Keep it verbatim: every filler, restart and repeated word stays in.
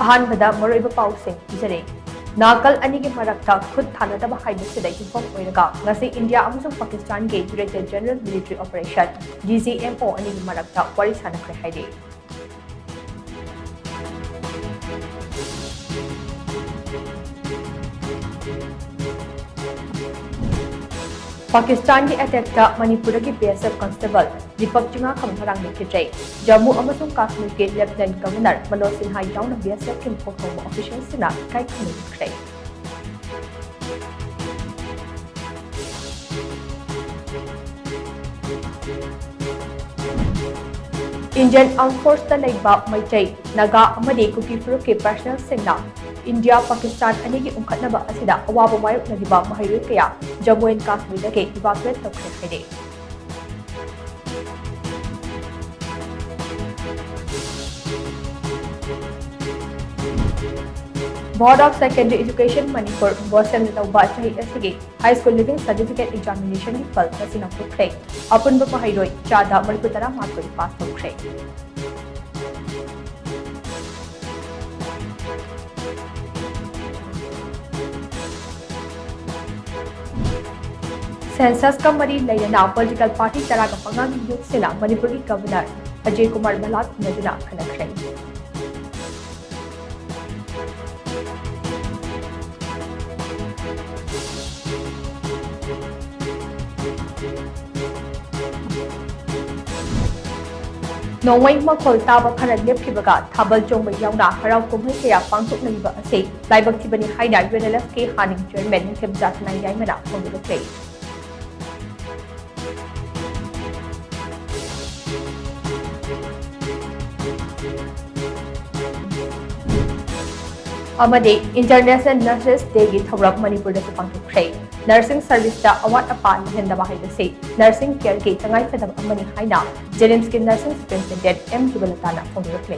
ꯑꯍꯥꯟꯕꯗ ꯃꯔꯨꯑꯣꯏꯕ ꯄꯥꯎꯁꯤꯡ ꯄꯤꯖꯔꯤ꯫ ꯅꯥꯀꯜ ꯑꯅꯤꯒꯤ ꯃꯔꯛꯇ ꯈꯨꯠ ꯊꯥꯅꯗꯕ ꯍꯥꯏꯕꯁꯤꯗ ꯌꯨꯝꯐꯝ ꯑꯣꯏꯔꯒ ꯉꯁꯤ ꯏꯟꯗꯤꯌꯥ ꯑꯃꯁꯨꯡ ꯄꯥꯀꯤꯁꯇꯥꯟꯒꯤ Director General Military Operation, D G M O, ꯑꯅꯤꯒꯤ ꯃꯔꯛꯇ ꯋꯥꯔꯤ ꯁꯥꯟꯅꯈ꯭ꯔꯦ ꯍꯥꯏꯔꯤ꯫ ꯄꯥꯀꯤꯁꯇꯥꯟꯒꯤ ꯑꯦꯇꯦꯛꯇ ꯃꯅꯤꯄꯨꯔꯗꯒꯤ B S F constable Deepak Chingakham ꯉꯔꯥꯡ ꯂꯩꯈꯤꯗ꯭ꯔꯦ꯫ ꯖꯝꯃꯨ ꯑꯃꯁꯨꯡ ꯀꯥꯁꯃꯤꯔꯒꯤ ꯂꯦꯐꯇꯤꯅꯦꯟꯠ ꯒꯕꯔꯅꯔ ꯃꯅꯣꯖ ꯁꯤꯟꯍꯥ ꯌꯥꯎꯅ B S F ꯀꯤ ꯃꯀꯣꯛ ꯊꯣꯡꯕ ꯑꯣꯐꯤꯁꯤꯌꯦꯜꯁꯤꯡꯅ ꯏꯀꯥꯏ ꯈꯨꯝꯅꯈ꯭ꯔꯦ꯫ Indian Armed Forceꯇ ꯂꯩꯕ ꯃꯩꯇꯩ, ꯅꯥꯒꯥ ꯑꯃꯗꯤ ꯀꯨꯀꯤ ꯐꯨꯔꯨꯞꯀꯤ personnelꯁꯤꯡꯅ ꯏꯟꯗꯤꯌꯥ ꯄꯥꯀꯤꯁꯇꯥꯟ ꯑꯅꯤꯒꯤ ꯎꯪꯈꯠꯅꯕ ꯑꯁꯤꯗ ꯑꯋꯥꯕ ꯃꯥꯌꯣꯛꯅꯔꯤꯕ ꯃꯍꯩꯔꯣꯏ ꯀꯌꯥ ꯖꯝꯃꯨ ꯑꯦꯟ ꯀꯥꯁꯃꯤꯔꯗꯒꯤ evacuate ꯇꯧꯈ꯭ꯔꯦ ꯍꯥꯏꯔꯤ꯫ Board of Secondary Education Manipur, BOSEM ꯅ ꯇꯧꯕ ꯆꯍꯤ ꯑꯁꯤꯒꯤ High School Leaving Certificate Examinationꯒꯤ ꯐꯜ ꯉꯁꯤ ꯂꯥꯎꯊꯣꯛꯈ꯭ꯔꯦ꯫ ꯑꯄꯨꯟꯕ ꯃꯍꯩꯔꯣꯏ ꯆꯥꯗ ꯃꯔꯤꯐꯨ ꯇꯔꯥ ꯃꯥꯊꯣꯏ pass ꯇꯧꯈ꯭ꯔꯦ꯫ Censusꯀ ꯃꯔꯤ ꯂꯩꯅꯅ political party ꯇꯔꯥꯒ ꯃꯉꯥꯒꯤ youthꯁꯤꯡꯅ ꯃꯅꯤꯄꯨꯔꯒꯤ Governor ꯑꯖꯌ ꯀꯨꯃꯥꯔ ꯚꯜꯂꯥ ꯎꯅꯗꯨꯅ ꯈꯟꯅꯈ꯭ꯔꯦ꯫ ꯅꯣꯡꯃꯩ ꯃꯈꯣꯜ ꯇꯥꯕ ꯈꯔ ꯂꯦꯞꯈꯤꯕꯒ ꯊꯥꯕꯜ ꯆꯣꯡꯕ ꯌꯥꯎꯅ ꯍꯔꯥꯎ ꯀꯨꯝꯍꯩ ꯀꯌꯥ ꯄꯥꯡꯊꯣꯛꯅꯔꯤꯕ ꯑꯁꯤ ꯂꯥꯏꯕꯛ ꯊꯤꯕꯅꯤ ꯍꯥꯏꯅ UNLFꯀꯤ ꯍꯥꯟꯅꯒꯤ chairman ꯅꯤꯡꯊꯦꯝꯆꯥ ꯁꯅꯥꯌꯥꯏꯃꯅ ꯐꯣꯡꯗꯣꯔꯛꯂꯦ꯫ ꯑꯃꯗꯤ International Nurses Dayꯒꯤ ꯊꯧꯔꯝ ꯃꯅꯤꯄꯨꯔꯗꯁꯨ ꯄꯥꯡꯊꯣꯛꯈ꯭ꯔꯦ꯫ Nursing serviceꯇ ꯑꯋꯥꯠ ꯑꯄꯥ ꯂꯩꯍꯟꯗꯕ ꯍꯥꯏꯕꯁꯤ nursing careꯒꯤ ꯇꯉꯥꯏꯐꯗꯕ ꯑꯃꯅꯤ ꯍꯥꯏꯅ JNIMSꯀꯤ Nursing Superintendent ꯑꯦꯝ ꯖꯤꯕꯂꯇꯥꯅ ꯐꯣꯡꯗꯣꯔꯛꯂꯦ꯫